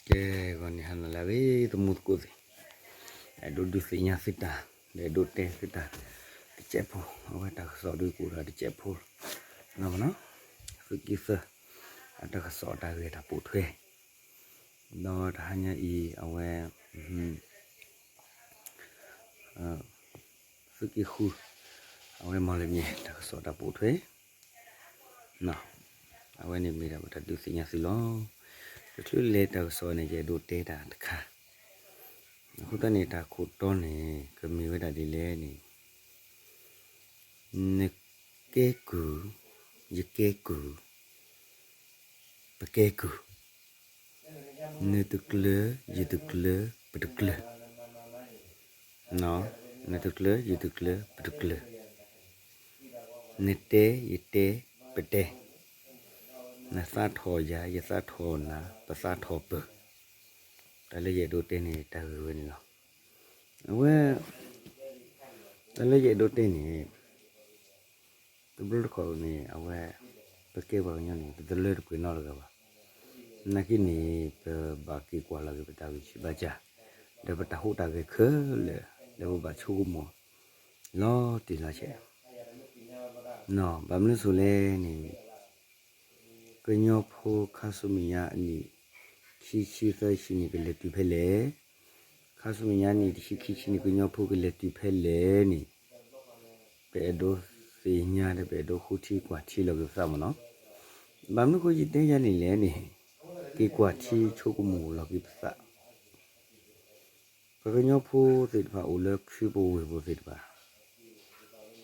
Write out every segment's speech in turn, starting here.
ကဲ ဂီၤန့ၣ်ဟါနၤလၢအဂ့ၤ သမူသကိးသ့ၣ်, အဲၣ်ဒိးဒုးသ့ၣ်ညါသုတၢ်, ဒီးအဲၣ်ဒိးတဲသုတၢ်တစဲးဖိ, အဝဲတၢ်ကစီၣ်ဒုးကအိၣ်ဒီးတစဲးဖိ, နီၢ်မနီၤ, သုးက့သၢ အတၢ်ကစီၣ်တၢ်ဂဲၤတၢ်ပိာ်ထွဲ, ဒီးတဟါညါအံၤ အဝဲ သုးက့ဃု အဝဲမီၢ်လမၠဲၣ် တၢ်ကစီၣ်တၢ်ပိာ်ထွဲ, အဝဲန့ၣ်မ့ၢ်ဒၣ်ပတၢ်ဒုးသ့ၣ်ညါသုလီၤ. တချုးလဲၤတၢ်ကစီၣ်န့ၣ် ယအဲၣ်ဒိးတဲတၢ်တခါ, အဃိသတးန့ၣ် တၢ်ခိၣ်တီန့ၣ် ကမ့ၢ်ဝဲဒၣ်ဒ်လဲၣ်န့ၣ်, နကဲကုၢ်, ယကဲကုၢ်, ပကဲကုၢ်, နတကျၢၤ, ယတကျၢၤ, ပတကျၢၤ, နတကျၢၤ, ယတကျၢၤ, ပတကျၢၤ, နတဲ, ယတဲ, ပတဲ, နသးထီၣ်ယၤ, ယသးထီၣ်နၤ, ပသးထီၣ်ပၢၤ, တၢ်လၢယအဲၣ်ဒိးတဲန့ၣ် တၢ်ဂ့ၢ်ဝဲန့ၣ်လီၤ. အဝဲ တၢ်လၢယအဲၣ်ဒိးတဲန့ၣ် တဘျီတခီၣ်န့ၣ် အဝဲ ပကဲပှၤကညီန့ၣ် ပတလၢတပှဲၤနီတဂၤဘၣ်. နာ်က့န့ၣ် ပဘၣ်က့ၤကွၢ်လီၤက့ၤပတၢ်ဂံၢ်ဆံးဘါစၢ် ဒီးပတၢ်ဟူးတၢ်ဂဲၤခဲလၢာ် လၢပဘၣ်ဆိကမိၣ် လီၤတံၢ်လီၤဆဲး, ဘၣ်မနုၤဆိလဲၣ်န့ၣ် ကညီဖိခါဆူမဲာ်ညါအနံၣ် ခံဆံသၢဆံန့ၣ် ကလဲၤတုၤဖဲလဲၣ်, ခါဆူမဲာ်ညါအနံၣ် တဆံခံဆံန့ၣ် ကညီဖိကလဲၤတုၤဖဲလဲၣ်န့ၣ် ပအဲၣ်ဒိးသ့ၣ်ညါဒီး ပအဲၣ်ဒိးဃုထံကွၢ်ထံလီၤက့ၤပသးမ့ၢ်နီၤ. ဘၣ်မနုၤဃိယတဲယၤန့ၣ်လဲၣ်န့ၣ် က့ၤကွၢ်ထံဆိကမိၣ်လီၤက့ၤပသး ပှၤကညီဖိသ့ၣ်တဖၣ်အိၣ်လၢခရံာ်ပူၤဝ့ၢ်ပူၤသ့ၣ်တဖၣ်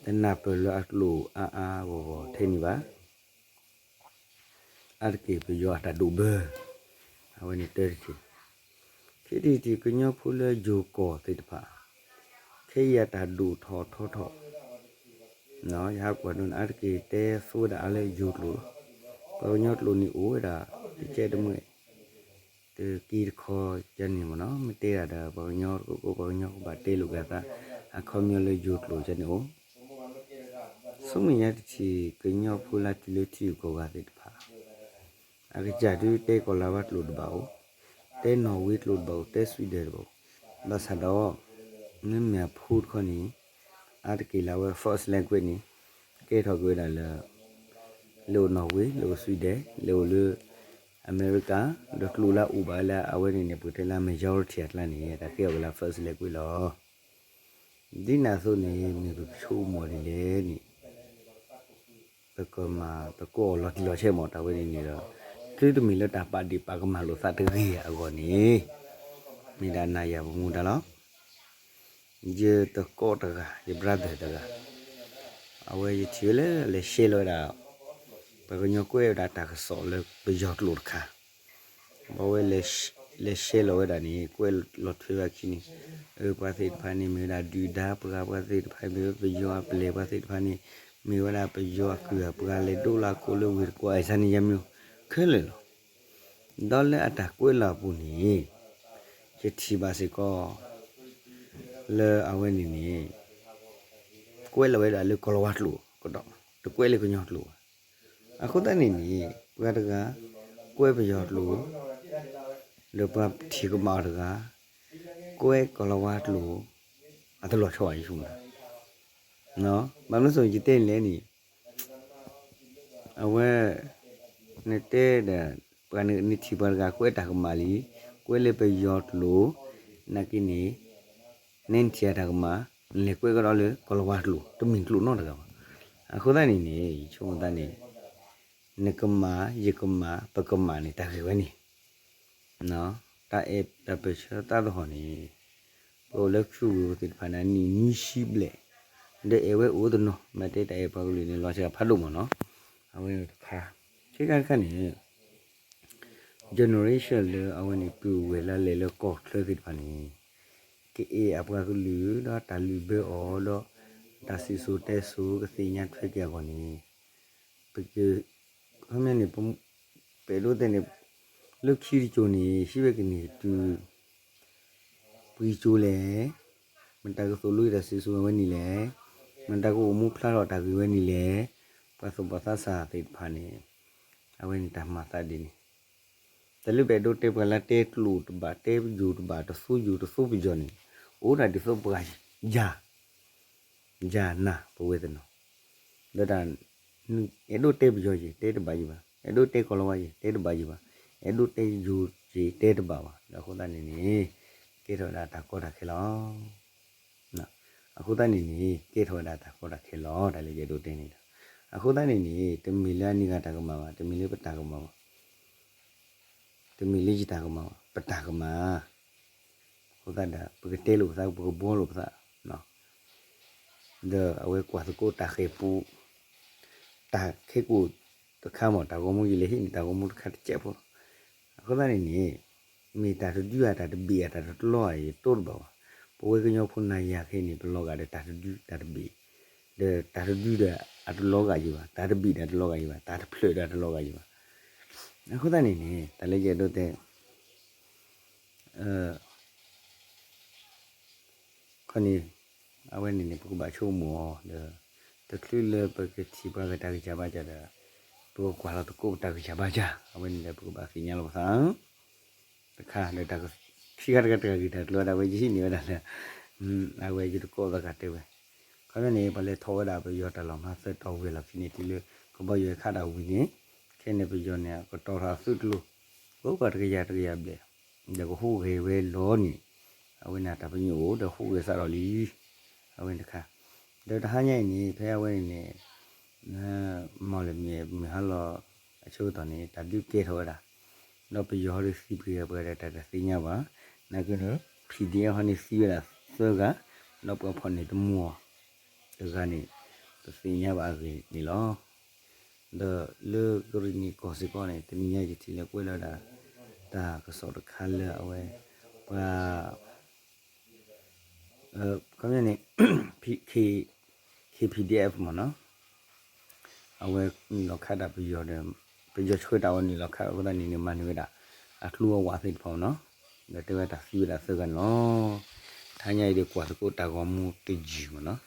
တနၢ်ပၢၢ်လၢအကျိာ်အါအါဂီၢ်ဂီၢ်ထဲန့ၣ်ဘၣ်. အါတက့ၢ်ပယီၤအတၢ်ဒိၣ်ဘၢ အဝဲန့ၣ်တၢတထံၣ်, ခံထံၣ်တထံၣ် ကညီဖိလၢယိၤကီၢ်သ့ၣ်တဖၣ် ခဲအံၤအတၢ်ဒိၣ်ထီၣ်ထီထီၣ် ယဟးကွၢ်ဒိးန့ၣ် အါတက့ၢ်တဲသိဝဲဒၣ်အါလၢယိၤကျိာ်, ပှၤကညီကျိာ်န့ၣ်အိၣ်ဝဲဒၣ် တကဲတမှဲၣ် တက့တခီကန့ၣ်မ့ၢ်နီၤ, မ့ၢ်တဲဒၣ်ဒီး ပှၤကညီတကိးကိး ပှၤကညီကဘၣ်တဲလိာ်က့ၤအသး အခီပညီလၢယိၤကျိာ်ကန့ၣ်အိၣ်, ဆူမဲာ်ညါတထံၣ် ကညီဖိလၢတုၤလၢထံဂုၤကီၢ်ဂၤသ့ၣ်တဖၣ် အကစၢ်ဒုးတဲကီၢ်လၤဝါကျိာ်တဘၣ်အိၣ်, တဲနီၣ်ဝ့ကျိာ်တဘၣ်အိၣ်, တဲ Sweden တဘၣ်အိၣ်, ဘၣ်ဆၣ်ဒီး မ့မ့ၢ်အဖိတခီန့ၣ် အါတက့ၢ်လၢအဝဲ first language န့ၣ် ကဲထီၣ်က့ၤဝဲဒၣ်လၢ လၢအိၣ်နီၣ်ဝ့ လၢအိၣ် Sweden လၢအိၣ်လၢ အမဲရကၤ, ဒီးကျိာ်လၢအအိၣ်ဘၣ်လၢအဝဲန့ၣ်န့ၣ် ပကတဲလၢ majority အကျါန့ၣ် တၢ်ကဲထီၣ်က့ၤလၢ first language လီၤ. ဒ်န့ၣ်အသိးန့ၣ် မ့ၢ်ပကဆိကမိၣ်ဒ်လဲၣ်န့ၣ် ပကမၤသကိးအီၤလီၤတံၢ်လီၤဆဲးမ့ၢ်တၢ်ဝဲန့ၣ်န့ၣ်ဒီး သုတမ့ၢ်လၢတၢ်ပာ်ဒ့ၣ်ပာ်ကမၣ်လိာ်သးတဂ့ၤအဂီၢ်န့ၣ် မ့ၢ်ဒၣ်နၤယၤပမူဒါလီၤ. ယတကိးတဂၤ ယ brother တဂၤ အဝဲယထံၣ်ဝဲလၢလဲၤ share လီၤဝဲဒၣ် ပှၤကညီကွဲးဝဲဒၣ်တၢ်ကစီၣ်လၢပယီၤကျိာ်တခါ ဘၣ်ဝဲလဲၤ share လီၤဝဲဒၣ်န့ၣ် ကွဲးလီၤထွဲဝဲအခံန့ၣ် ပှၤသ့ၣ်တဖၣ်န့ၣ် မ့ၢ်ဝဲဒၣ်ဒုၣ်ဒါပှၤ ပှၤသ့ၣ်တဖၣ်မ့ၢ်ဝဲပယီၤအပျဲၢ် ပှၤသ့ၣ်တဖၣ်န့ၣ် မ့ၢ်ဝဲဒၣ်ပယီၤအကုၢ်အပှၤလဲၤဒိလၢအခိၣ်လၢဝ့ၢ်တကွီၢ် အဲၣ်စၢန့ၣ်ယမံၤ ခဲလၢာ်လီၤ. ဒီးလၢအတၢ်ကွဲးလီၤအပူၤန့ၣ် ယထံၣ်ဘၣ်စ့ၢ်ကီး လၢအဝဲန့ၣ်န့ၣ် ကွဲးလီၤဝဲဒၣ်လၢကီၢ်လီၤဝါကျိာ်ကဒီး တကွဲးလၢကညီကျိာ်ဘၣ်. အဃိသတးန့ၣ်န့ၣ် ပှၤတဂၤ ကွဲးပယီၤကျိာ် ဒီးပှၤထံၣ်ကမၣ်အီၤတဂၤ ကွဲးကီၢ်လီၤဝါကျိာ် အတလီၤဆီဘၣ်ယဆိကမိၣ် ဘၣ်မနုၤအဃိယတဲန့ၣ်လဲၣ်န့ၣ် အဝဲ နတဲဒီး ပှၤနထံၣ်ပှၤတဂၤကွဲးတၢ်ကမၣ်လံ ကွဲးလၢပယီၤကျိာ် နာ်က့န့ၣ် နထံၣ်အတၢ်ကမၣ် နလဲၤကွဲးကဒီးလၢကီၢ်လီၤဝါကျိာ် တမ့ၢ်ကျိာ်နီတဂၤဘၣ်. အဃိသတးန့ၣ်န့ၣ် ယဆိကမိၣ်သးန့ၣ် နကမၣ် ယကမၣ် ပကမၣ်န့ၣ် တၢ်ဂ့ၢ်ဝဲန့ၣ် တၢ်အဲၣ်တၢ်ပၢၢ်ဆၢတၢ်သဟီၣ်န့ၣ် ပအိၣ်လၢခရံာ်ဝ့ၢ်ပူၤသ့ၣ်တဖၣ်န့ၣ် နံၣ်နွံဆံဘျဲၣ် ဒီးအဲၣ်ဝဲအိၣ်တနီၤ မ့ၢ်တဲတၢ်အဲၣ်ပှၤကလုာ်န့ၣ် လီၤစှၤဖးဒိၣ်မ့ၢ်နီၤ. အဝဲန့ၣ်တခါ ခံခါတခါန့ၣ် generation လၢအဝဲန့ၣ် ပုၢ်ဝဲၢ်လၢလဲၤလၢကီၢ်ချၢသ့ၣ်တဖၣ်န့ၣ် ကအဲၣ်အပှၤကလုာ်ဒီးတၢ်လုၢ်ဘၢအီၤဒီး တၢ်စံၣ်စိၤတဲစိၤကသ့ၣ်ညါထွဲက့ၤအဂီၢ်န့ၣ် ပက ခီပညီန့ၣ် ပအဲၣ်ဒိးတဲန့ၣ် လၢခံတစိၤန့ၣ် ဟံးဝဲကန့ၢ်တုၤ ပှဲၤကၠိလဲၣ်, မတၤကသိၣ်လိတၢ်စံၣ်စိၤဝဲနံၤလဲၣ်, မတၤကအိၣ်မူဖျါထီၣ်တၢ်ဂ့ၢ်ဝဲနံၤလဲၣ်, ပှၤသူၣ်ဘီၣ်သးစၢ်သ့ၣ်တဖၣ်န့ၣ် အဝဲန့ၣ်တၢ်မၤသးဒ်န့ၣ် တၢ်လၢပအဲၣ်ဒိးတဲပှၤလၢတဲကျိာ်တဘၣ် တဲပယိၤတဘၣ် တသိယိၤတသိပယီၤန့ၣ် အိၣ်ဒၣ်ဒ်သိးပှၤယၤ ယၤနၤပဝဲတနီၤ ဒီးတၢ် အဲၣ်ဒိးတဲပယီၤယံၤ တဲတဘၣ်ယံၤဘၣ်, အဲၣ်ဒိးတဲကီၢ်လီၤဝါယံၤ တဲတဘၣ်ယံၤဘၣ်, အဲၣ်ဒိးတဲယိၤယံၤ တဲတဘၣ်ဘၣ်, ဒီးအဃိသတးန့ၣ်န့ၣ် ကဲထီၣ်ဝဲဒၣ်တၢ်ကီတၢ်ခဲလီၤ. အဃိသတးန့ၣ်န့ၣ် ကဲထီၣ်ဝဲဒၣ်တၢ်ကီတၢ်ခဲလီၤ တၢ်လၢယအဲၣ်ဒိးတဲန့ၣ်ဒီး အဃိသတးန့ၣ်န့ၣ် တမ့ၢ်လၢအန့ၢ်ဂၤတၢ်ကမၣ်ဘၣ်, တမ့ၢ်လၢပတၢ်ကမၣ်ဘၣ် တမ့ၢ်လၢယတၢ်ကမၣ်ဘၣ်, ပတၢ်ကမၣ် အဃိသတးဒီး ပကတဲလိာ်ပသး ပကဘှီလိာ်ပသး, ဒီးအဝဲကွၢ်သကိးတၢ်ဃဲၤပူ တၢ်ခဲကိာ်တခါမး တၢ်ဂီၤမူယလဲၤဟံးန့ၣ် တၢ်ဂီၤမူတခါတကဲးဖိလီၤ. အဃိသတးန့ၣ်န့ၣ် မ့ၢ်တၢ်တဒုဧါ တၢ်တဘ့ၣ်ဧါ တၢ်တလီဧါ ယတိတဘၣ်ဘၣ်. ပဝဲကညီဖိနၤယၤခဲအံၤန့ၣ် ပလီၤဂာ်ဒီးတၢ်တဒုတၢ်တဘ့ၣ် ဒီးတၢ်တဒုဒီးအတလီၤဂာ်ယံၤဘၣ်, တၢ်တဘ့ၣ်ဒီးအတလီၤဂာ်ယံၤဘၣ်, တၢ်တဖျၢၣ်ဒီးအတလီၤဂာ်ယံၤဘၣ်. အဃိသတးန့ၣ်န့ၣ် တၢ်လၢယအဲၣ်ဒိးတဲ ခီန့ၣ် အဝဲန့ၣ်န့ၣ် ပကဘၣ်ဆိကမိၣ်အီၤဒီး တချုးလၢပကထံၣ်ပှၤဂၤတၢ်ဂံၢ်စၢ်ဘါစၢ်ဒီး ပကကွၢ်လီၤသကိးပတၢ်ဂံၢ်စၢ်ဘါစၢ် အဝဲန့ၣ်ဒီး ပကဘၣ်သ့ၣ်ညါလီၤပသး တခါဒီး ခံခါတခါတဂၤဂ့ၤတၢ်ကျိၤဝဲဒၣ် အဝဲယဟံးန့ၢ်ဝဲဒၣ်လၢ အဝဲယတကိးသးကတဲဝဲ ခီဖျိန့ၣ် ပလဲၤထီၣ်ဝဲဒၣ်ပယီၤတၢ်လီၢ်မၤသၢတီၢ်ဝဲလီၢ်ခံန့ၣ် တုၤလၢကဘီယူၤဟဲခးတၢ်ဝံၤန့ၣ် ခဲန့ၣ်ပယီၤန့ၣ် ကတီၤထီၣ်အသုးကျိၤ အိၣ်ပှၤတကယၤတကယၤဘျဲၣ် ဒီးကဟူးဂဲၤဝဲလီၤန့ၣ် အဝဲန့ၣ်တၢ်ပညိၣ်အိၣ်ဒီးဟူးဂဲၤစးထီၣ်လံ အဝဲန့ၣ်တခါ ဒီးတဟါညါအံၤန့ၣ် ဖဲအဝဲန့ၣ်န့ၣ် မီၢ်လမံၤမုၢ်ဟါလီၤ အဆၢကတီၢ်န့ၣ် တၢ်ဒုးကဲထီၣ်ဝဲဒၣ် ဒီးပယီၤဟီဒီးသံပှဲၤဂၤပှဲၤဂၤဒီးတၢ်တသ့ၣ်ညါဘၣ်. နာ်က့န့ၣ် PDF ဟီန့ၣ်သံဝဲဒၣ်သၢဂၤ ဒီးပှၤဖီၣ်န့ၢ်တမူအီၤ တဂၤန့ၣ် တသ့ၣ်ညါဘၣ်အဂ့ၢ်န့ၣ်လီၤ. ဒီးလၢကရ့ၣ်နံၣ်ကီၢ်စ့ၢ်ကီးန့ၣ် တနံၤညါယထံၣ်လၢကွဲးလီၤဝဲဒၣ် တၢ်ကစီၣ်တခါလၢအဝဲ ပှၤ ခီပညီန့ၣ် K- KPDF မ့ၢ်နီၤ အဝဲနုာ်လီၤခးဒၣ်ပယီၤဒီး ပယီၤဆှၢတၢ်အီၤနုာ်လီၤခးအဃိသတးန့ၣ်န့ၣ် မၤန့ၢ်ဝဲဒၣ် အကျိအဝးသ့ၣ်တဖၣ်မ့ၢ်နီၤ ဒီးတဲဝဲတၢ်သံဝဲဒၣ်သၢဂၤန့ၣ်လီၤ. တဟါညါအံၤဒီးကွၢ်သကိးတၢ်ဂီၤမူတယုၢ်မ့ၢ်နီၤ